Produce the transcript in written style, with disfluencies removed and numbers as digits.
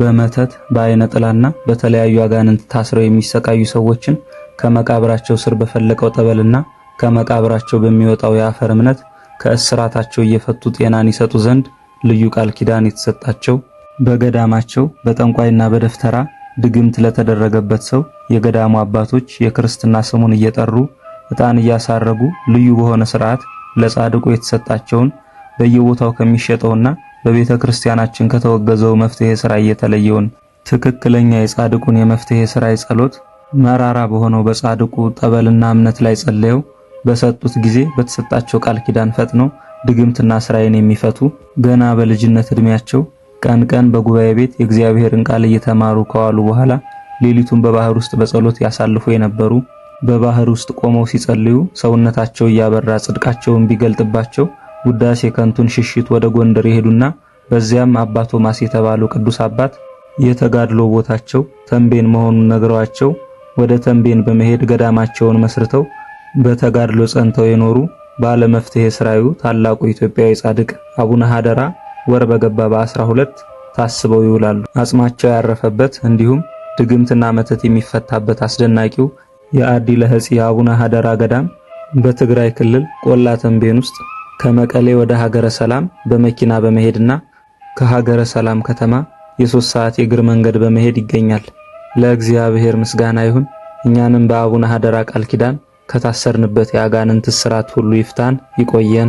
በመተት፣ በአይነ ጥላና በተለያዩ አጋንንት ታስረው የሚሰቃዩ ሰዎችን ከመቃብራቸው ስር በፈለቀው ጠበልና ከመቃብራቸው በሚወጣው የአፈር እምነት ከእስራታቸው እየፈቱ ጤናን ይሰጡ ዘንድ ልዩ ቃል ኪዳን የተሰጣቸው፣ በገዳማቸው በጠንቋይና በደፍተራ ድግምት ለተደረገበት ሰው የገዳሙ አባቶች የክርስትና ስሙን እየጠሩ ዕጣን እያሳረጉ ልዩ በሆነ ስርዓት ለጻድቁ የተሰጣቸውን በየቦታው ከሚሸጠውና በቤተ ክርስቲያናችን ከተወገዘው መፍትሄ ስራ እየተለየውን ትክክለኛ የጻድቁን የመፍትሄ ስራ ጸሎት መራራ በሆነው በጻድቁ ጠበልና እምነት ላይ ጸለየው በሰጡት ጊዜ በተሰጣቸው ቃል ኪዳን ፈጥነው ድግምትና ስራዬን የሚፈቱ፣ ገና በልጅነት እድሜያቸው ቀን ቀን በጉባኤ ቤት የእግዚአብሔርን ቃል እየተማሩ ከዋሉ በኋላ ሌሊቱን በባህር ውስጥ በጸሎት ያሳልፉ የነበሩ፣ በባህር ውስጥ ቆመው ሲጸልዩ ሰውነታቸው እያበራ ጽድቃቸውን ቢገልጥባቸው ውዳሴ ከንቱን ሽሽት ወደ ጎንደር ይሄዱና በዚያም አባ ቶማስ የተባሉ ቅዱስ አባት የተጋድሎ ቦታቸው ተንቤን መሆኑን ነግረዋቸው ወደ ተንቤን በመሄድ ገዳማቸውን መስርተው በተጋድሎ ጸንተው የኖሩ ባለመፍትሄ ስራዩ ታላቁ ኢትዮጵያዊ ጻድቅ አቡነ ሀደራ ወር በገባ በ12 ታስበው ይውላሉ። አጽማቸው ያረፈበት እንዲሁም ድግምትና መተት የሚፈታበት አስደናቂው የአዲ ለህጽ የአቡነ ሀደራ ገዳም በትግራይ ክልል ቆላ ተንቤን ውስጥ ከመቀሌ ወደ ሀገረ ሰላም በመኪና በመሄድና ከሀገረ ሰላም ከተማ የ3 ሰዓት የእግር መንገድ በመሄድ ይገኛል። ለእግዚአብሔር ምስጋና ይሁን። እኛንም በአቡነ ሀደራ ቃል ኪዳን ከታሰርንበት የአጋንንት እስራት ሁሉ ይፍታን። ይቆየን።